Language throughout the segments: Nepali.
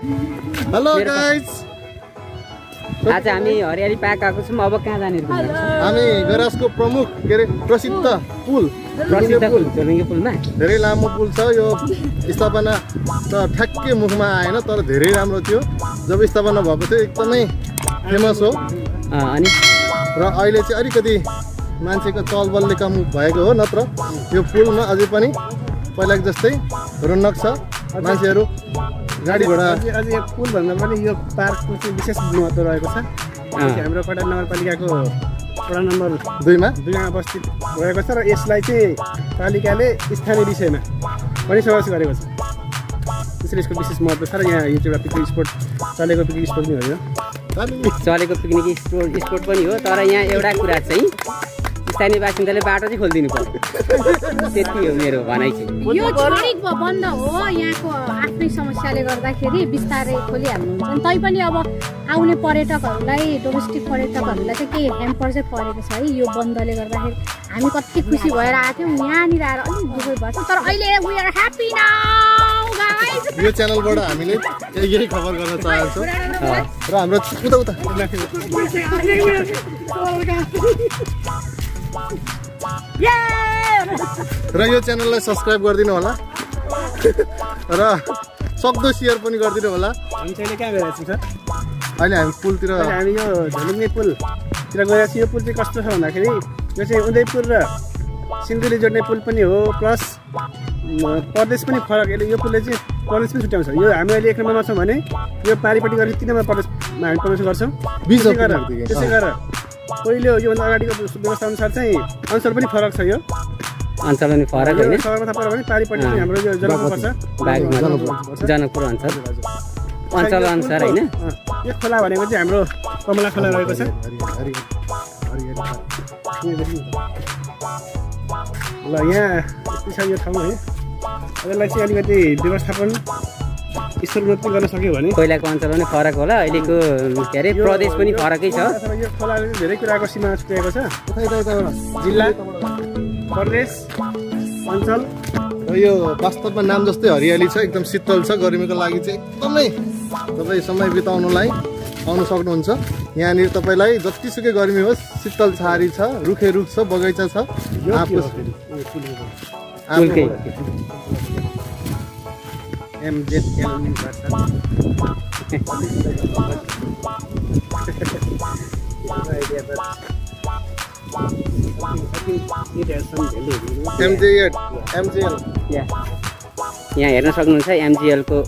हेलो गाइस, आज हामी हरियाली पार्क आएको छौँ। अब कहाँ जाने? हामी गरासको प्रमुख के अरे प्रसिद्ध पुल झोलुङ्गे पुलमा। धेरै लामो पुल छ। यो स्थापना त ठ्याक्कै मुखमा आएन, तर धेरै राम्रो थियो। जब स्थापना भएको थियो एकदमै फेमस हो। अनि र अहिले चाहिँ अलिकति मान्छेको चलबलले कम भएको हो, नत्र यो पुलमा अझै पनि पहिलाको जस्तै रौनक छ। मान्छेहरू गाडी घोडा अझ यो पुल भन्दा पनि यो पार्कको चाहिँ विशेष महत्त्व रहेको छ। हाम्रो कटार नगरपालिकाको वडा नम्बर 2मा अवस्थित भएको छ र यसलाई चाहिँ पालिकाले स्थानीय विषयमा पनि समावेश गरेको छ। त्यसैले यसको विशेष महत्त्व छ र यहाँ यो एउटा पिकनिक स्पोट चलेको पिकनिक स्पोट पनि हो। यो चलेको पिकनिक स्पोट पनि हो, तर यहाँ एउटा कुरा चाहिँ स्थानीय बासिन्दाले बाटो चाहिँ खोलिदिनु पर्यो। त्यति हो मेरो भनाइ चाहिँ। यो छरिक बन्द हो, यहाँको आफ्नै समस्याले गर्दाखेरि बिस्तारै खोलिहाल्नुहुन्छ नि। तैपनि अब आउने पर्यटकहरूलाई, डोमेस्टिक पर्यटकहरूलाई चाहिँ केही ह्याम्पर चाहिँ परेको छ है यो बन्दले गर्दाखेरि। हामी कति खुसी भएर आएको थियौँ, यहाँनिर आएर अलिक दुःखै भएको छ, तर अहिले we are happy now guys. यो च्यानलबाट हामीले यही खबर गर्न चाहन्छौँ र हाम्रो उता र यो च्यानललाई सब्सक्राइब गरिदिनु होला र सक्दो सेयर पनि गरिदिनु होला। हामी चाहिँ कहाँ गइरहेको छौँ सर? अहिले हामी पुलतिर, हामी यो झोलुङ्गे पुलतिर गइरहेको छौँ। यो पुल चाहिँ कस्तो छ भन्दाखेरि यो चाहिँ उदयपुर र सिन्धुली जोड्ने पुल पनि हो, प्लस प्रदेश पनि फरक। यो पुलले चाहिँ प्रदेश पनि छुट्याउँछ। यो हामी अहिले 1 नम्बरमा छौँ भने यो पारिपट्टि गरेर 3 नम्बर प्रदेशमा हामी प्रवेश गर्छौँ। त्यसै गरेर पहिलो योभन्दा अगाडिको व्यवस्था अनुसार चाहिँ अञ्चल पनि फरक छ। यो अञ्चल पनि फरक होइन, सहरमा थाहा पर्यो भने पारिपट्टि हाम्रो यो जनकपुर पर्छ, जनकपुर अञ्चल अनुसार होइन। यो खोला भनेको चाहिँ हाम्रो कमला खोला रहेको छ। ल यहाँ यति छ यो ठाउँ है। यसलाई चाहिँ अलिकति व्यवस्थापन स्तरोन्नति गर्न सक्यो भने पहिलाको अञ्चल पनि फरक होला, अहिलेको के अरे प्रदेश पनि फरकै छ। यो खोलाले धेरै कुराको सीमा छुट्याएको छ। जिल्ला, प्रदेश, अञ्चल। र यो वास्तवमा नाम जस्तै हरियाली छ, एकदम शीतल छ। गर्मीको लागि चाहिँ एकदमै तपाईँ समय बिताउनुलाई आउनु सक्नुहुन्छ। यहाँनिर तपाईँलाई जतिसुकै गर्मी होस्, शीतल छहारी छ, रुखे रुख छ, बगैँचा छ। यहाँ हेर्न सक्नुहुन्छ एमजिएलको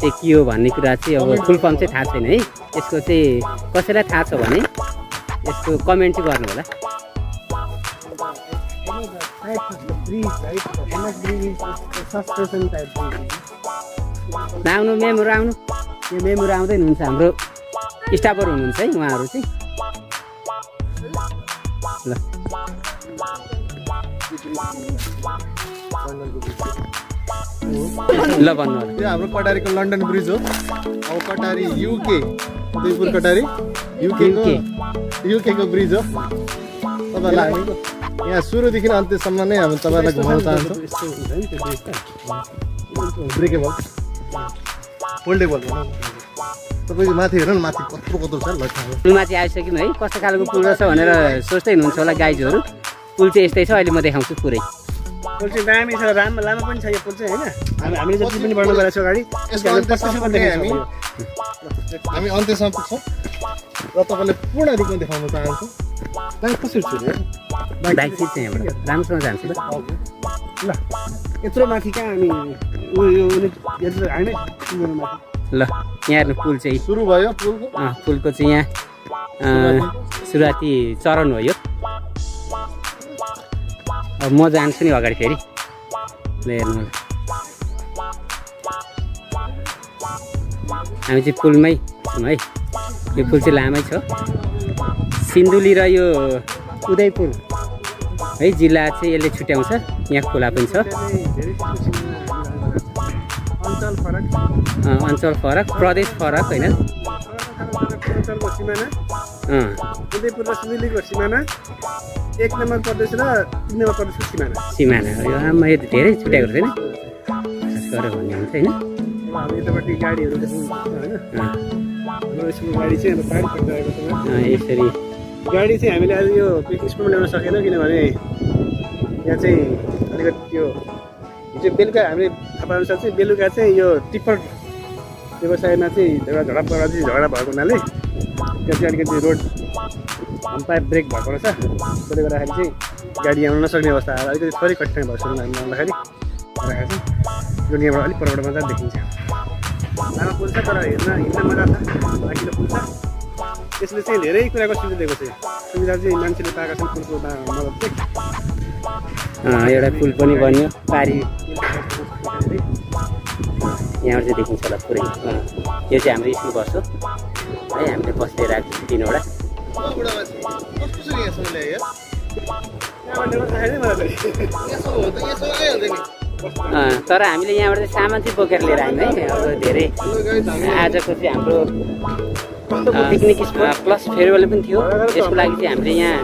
चाहिँ के हो भन्ने कुरा चाहिँ अब फुल फर्म चाहिँ थाहा छैन है। यसको चाहिँ कसैलाई थाहा छ भने यसको कमेन्ट चाहिँ गर्नु होला। आउनु मेमोहरू आउनु, यो मेमोहरू आउँदै हुनुहुन्छ, हाम्रो स्टाफहरू हुनुहुन्छ है उहाँहरू चाहिँ। ल ल भन्नु होला। यो हाम्रो कटारीको लन्डन ब्रिज हो। अब कटारी युके, उदयपुर कटारी युकेको ब्रिज हो। तपाईँलाई हामी यहाँ सुरुदेखि अन्त्यसम्म नै हामी तपाईँलाई घुमाउन चाहन्छौँ। ब्रेकेबल फोल्डेबल तपाईँको माथि हेर्नु न, माथि कत्रो कत्रो छ। पुलमा चाहिँ आइसक्यौँ है। कस्तो खालको पुल रहेछ भनेर सोच्दै हुनुहुन्छ होला गाइजहरू। पुल चाहिँ यस्तै छ, अहिले म देखाउँछु पुरै। पुल चाहिँ दामी छ, लामो पनि छ यो पुल चाहिँ होइन। हामीले जति पनि बढ्नु गएको छौँ गाडी हामी अन्त्यसम्म पुग्छौँ र तपाईँले पूर्ण रूपमा देखाउन चाहन्छौँ। कसरी छु बाइक चाहिँ यहाँबाट राम्रोसँग जान्छ ल। यत्रो माथि कहाँ हामी ल यहाँ हेर्नु पुल चाहिँ सुरु भयो। पुलको चाहिँ यहाँ सुरुवाती चरण हो यो। अब म जान्छु नि अगाडि फेरि। ल हेर्नु होला, हामी चाहिँ पुलमै छौँ है। यो पुल चाहिँ लामै छ। सिन्धुली र यो उदयपुर है जिल्ला चाहिँ यसले छुट्याउँछ। यहाँ खोला पनि छ। अञ्चल फरक, प्रदेश फरक होइन। उदयपुर र सिन्धुलीको सिमाना 1 नम्बर प्रदेश र 3 नम्बर प्रदेशको सिमाना हो। यो धेरै छुट्याएको छैन खास गरेर भन्ने हुन्छ होइन। हामी यतापट्टि गाडीहरू देख्नुहुन्छ होइन हाम्रो स्कुलको गाडी चाहिँ अब पानी पर्दै आएको छ यसरी गाडी चाहिँ हामीले आज यो पिकनिक स्पोटमा ल्याउन सकेनौँ किनभने यहाँ चाहिँ अलिकति त्यो हिजो बेलुका हामीले थाहा पाएअनुसार चाहिँ बेलुका चाहिँ यो टिप्पर व्यवसायमा चाहिँ झडप भएको हुनाले त्यहाँ चाहिँ अलिकति रोड पाइप ब्रेक भएको रहेछ त्यसले गर्दाखेरि चाहिँ गाडी आउन नसक्ने अवस्था आएर अलिकति थोरै कठिनाइ भएको सुरुमा हामी आउँदाखेरि राखेको छ यो यहाँबाट अलिक परबाट मजा देखिन्छ लामो पुल छ तर हिँड्न मजा छ बाँकिलो पुल छ त्यसले चाहिँ धेरै कुराको सुविधा दिएको छ सुविधा चाहिँ मान्छेले पाएका छन् पुलको मद्दत चाहिँ एउटा पुल पनि बन्यो पारी यहाँबाट चाहिँ देखिन्छ होला पुरै यो चाहिँ हाम्रो स्कुल बस हो है हामीले बस्दै राख्छौँ 3 वटा तर हामीले यहाँबाट चाहिँ सामान चाहिँ बोकेर लिएर आयौँ है अब धेरै आजको चाहिँ हाम्रो पिकनिक स्पोट प्लस फेयरवेल पनि थियो त्यसको लागि चाहिँ हामीले यहाँ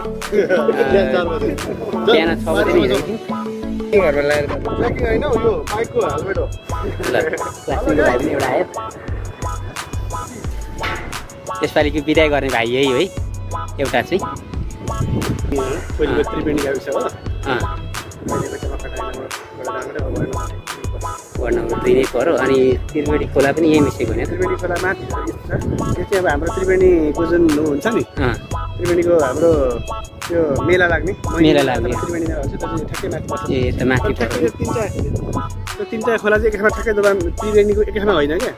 बिहान 6 बजे हिँडेको थियौँ घरमा लगाएर एउटा आयो यसपालिको बिदाय गर्ने भाइ यही हो है एउटा चाहिँ त्रिवेणी गाविस हो वार्ड नम्बर 2 नै पऱ्यो अनि त्रिवेणी खोला पनि यहीँ मिसेको होइन त्रिवेणी खोला माथि छ यो चाहिँ अब हाम्रो त्रिवेणीको जुन हुन्छ नि त्रिवेणीको हाम्रो त्यो मेला लाग्ने त्रिवेणी हुन्छ त्यो चाहिँ ठ्याक्कै माथि पर्छ ए त माथि त्यो तिनवटा खोला चाहिँ एक ठाउँमा ठ्याक्कै त्रिवेणीको एक ठाउँमा होइन क्या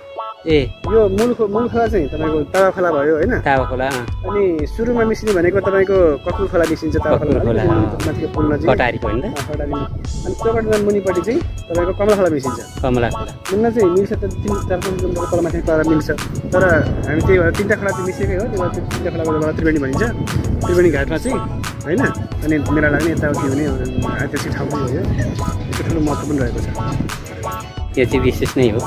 ए यो मूल खोला चाहिँ तपाईँको तावा खोला भयो होइन तावा खोला अनि सुरुमा मिसिने भनेको तपाईँको ककुल खोला मिसिन्छ तावा खोला माथिको पुल नजिक कटारीको होइन कटारी अनि त्योबाट मुनिपट्टि चाहिँ तपाईँको कमला खोला मिसिन्छ कमला खोला मुन्न चाहिँ मिल्छ त 3-4 किलोमिटरको तलमाथि पर मिल्छ तर हामी त्यही भएर 3टा खोला चाहिँ मिसेकै हो त्यही भएर 3टा खोलाको त्रिवेणी भनिन्छ त्रिवेणी घाटमा चाहिँ होइन अनि मेला लाग्ने यताउति हुने ऐतिहासिक ठाउँ पनि हो यो यसको ठुलो महत्त्व पनि रहेको छ यो चाहिँ विशेष नै हो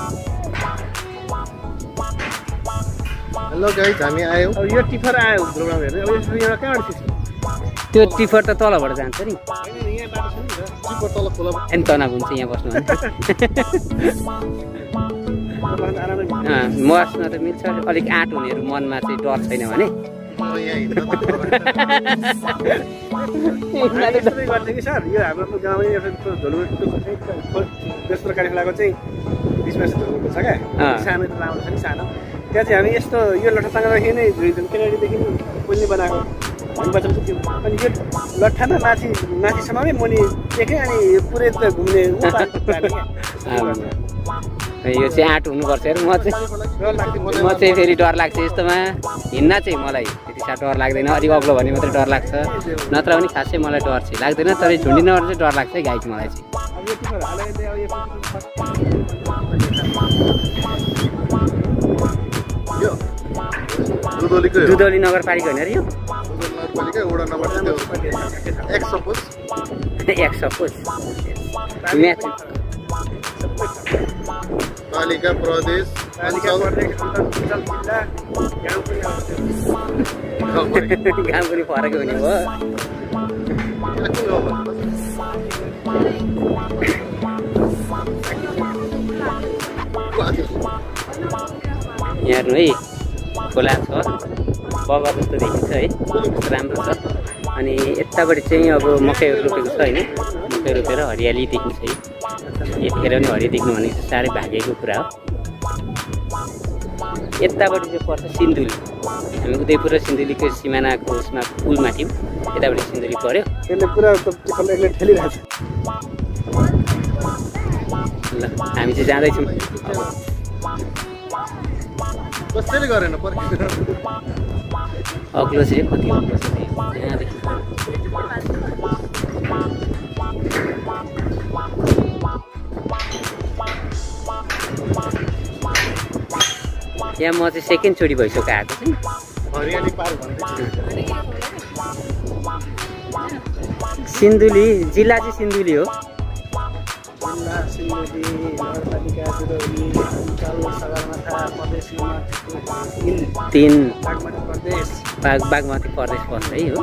हेलो गाइज हामी आयौँ अब यो टिफर आयो ध्रुवमा हेर्ने अब यो यहाँ कहाँबाट थिच्छ त्यो टिफर त तलबाट जान्छ नि यहाँ बाटो छ नि त टिपर तल खोला अनि तनाव हुन्छ यहाँ बस्नु बस्न त मिल्छ अलिक आँट हुनेहरू मनमा चाहिँ डर छैन भने गर्थ्यो कि सर यो हाम्रो गाउँमा दोस्रो काली खोलाको चाहिँ बिचमा झोलुको छ क्या सानो लामो छ नि सानो त्यहाँ चाहिँ हामी यस्तो यो लट्ठासँगदेखि नै केनाडीदेखि पुल्ने बनाएको हामी बचाउँछ त्यो अनि यो लट्ठामा माथिसम्ममै मुनि देखेँ अनि पुरै त घुम्ने यो चाहिँ आँट हुनुपर्छ हेर म चाहिँ फेरि डर लाग्छ यस्तोमा हिँड्न चाहिँ मलाई त्यति साह्रो डर लाग्दैन अलिक अग्लो भने मात्रै डर लाग्छ नत्र पनि खासै मलाई डर चाहिँ लाग्दैन तर झुन्डिनबाट चाहिँ डर लाग्छ गाइड मलाई चाहिँ दुधौली नगरपालिका होइन अरे यो वडा नम्बर 1 सपोज पालिका प्रदेश गाउँ पनि फरकै हुने भयो यहाँ हेर्नु है खोला छ बगर जस्तो देखिन्छ है राम्रो छ अनि यतापट्टि चाहिँ अब मकैहरू रोपेको छ होइन मकै रोपेर हरियाली देखिन्छ है यतिखेर पनि हरियो देख्नु भनेको चाहिँ साह्रै भाग्यको कुरा हो यतापट्टि चाहिँ पर्छ सिन्धुली हामी उदयपुर र सिन्धुलीको सिमानाको उसमा पुलमा थियौँ यतापट्टि सिन्धुली पऱ्यो त्यसले पुरा ठेलिरहेको छ ल हामी चाहिँ जाँदैछौँ कसैले गरेन अग्लो चाहिँ कति अग्लो छ यहाँदेखि यहाँ म चाहिँ सेकेन्डचोटि भइसक्यो आएको चाहिँ सिन्धुली जिल्ला चाहिँ सिन्धुली हो जिल्ला सिन्धुली नगरपालिका दुधौली अञ्चल सगरमाथा प्रदेश नम्बर 3 बागमती प्रदेश बागमती प्रदेश पर्छ है हो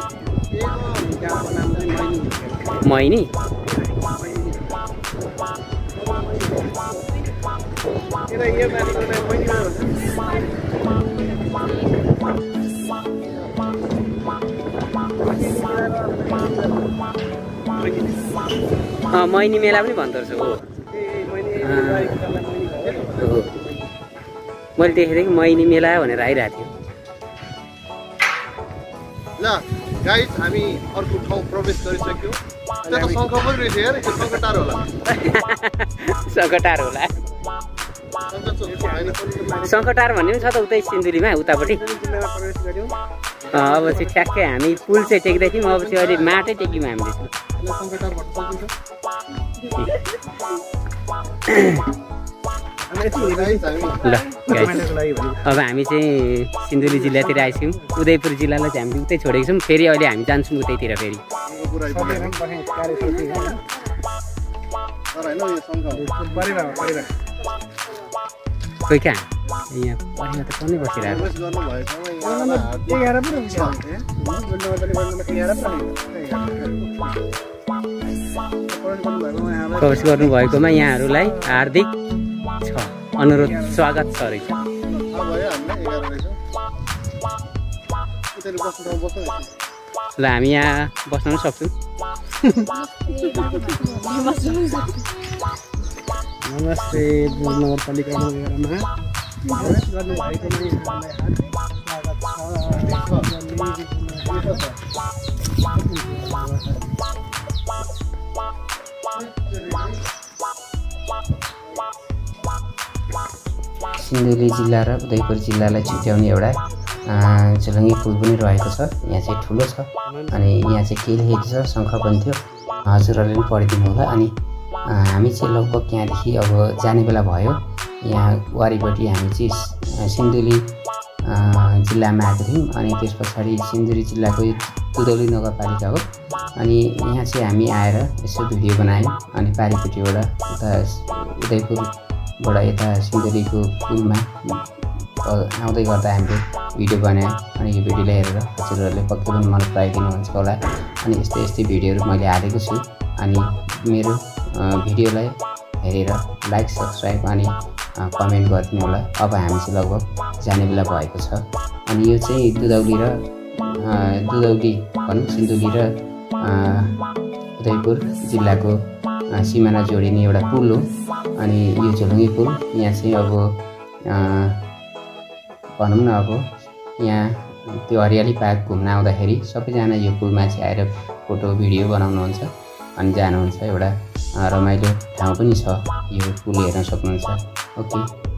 गाउँको नाम चाहिँ मैनी मैनी मेला पनि भन्दो रहेछ हो मैले देखेको थिएँ कि मैनी मेला भनेर आइरहेको थियो ल गाइस हामी अर्को ठाउँ प्रवेश गरिसक्यौँ त्यता शङ्ख पनि रहेछ यार यो शङ्खटार होला शङ्खटार होला शङ्खटार भन्ने पनि छ त उतै सिन्धुलीमा उतापट्टि अब चाहिँ ठ्याक्कै हामी पुल चाहिँ टेक्दै थियौँ अब चाहिँ अहिले माटै टेक्यौँ हामीले ल अब हामी चाहिँ सिन्धुली जिल्लातिर आइसक्यौँ उदयपुर जिल्लालाई चाहिँ हामीले उतै छोडेको छौँ फेरि अहिले हामी जान्छौँ उतैतिर फेरि खोइ कहाँ यहाँ परिमा त पनि बसिरहेको प्रवेश गर्नुभएकोमा यहाँहरूलाई हार्दिक छ अनुरोध स्वागत छ रहेछ ल हामी यहाँ बस्न पनि सक्छौँ नमस्ते नगरपालिका नगरमा प्रवेश गर्नुभएकोमा सिन्धुली जिल्ला र उदयपुर जिल्लालाई छुट्याउने एउटा झुलुङ्गे पुल पनि रहेको छ यहाँ चाहिँ ठुलो छ अनि यहाँ चाहिँ केही लेखेको छ शङ्ख पनि थियो हजुरहरूले पनि पढिदिनु होला अनि हामी चाहिँ लगभग यहाँदेखि अब जाने बेला भयो यहाँ वारिपट्टि हामी चाहिँ सिन्धुली जिल्लामा आएको थियौँ अनि त्यस पछाडि सिन्धुली जिल्लाको दुधौली नगरपालिका हो अनि यहाँ चाहिँ हामी आएर यसो भिडियो बनायौँ अनि पारिपट्टिबाट उता उदयपुरबाट यता सिन्धुलीको पुलमा आउँदै गर्दा हामीले भिडियो बनायौँ अनि यो भिडियोलाई हेरेर हजुरहरूले पक्कै पनि मन पराइदिनुहुन्छ होला अनि यस्तै यस्तै भिडियोहरू मैले हालेको छु अनि मेरो भिडियोलाई हेरेर लाइक सब्सक्राइब अनि कमेन्ट गरिदिनु होला अब हामी चाहिँ लगभग जाने बेला भएको छ अनि यो चाहिँ दुधौली भनौँ सिन्धुली र उदयपुर जिल्लाको सिमाना जोडिने एउटा पुल हो अनि यो झुलुङ्गे पुल यहाँ चाहिँ अब भनौँ न अब यहाँ त्यो हरियाली पार्क घुम्न आउँदाखेरि सबैजना यो पुलमा चाहिँ आएर फोटो भिडियो बनाउनुहुन्छ अनि जानुहुन्छ एउटा रमाइलो ठाउँ पनि छ यो पुल हेर्न सक्नुहुन्छ ओके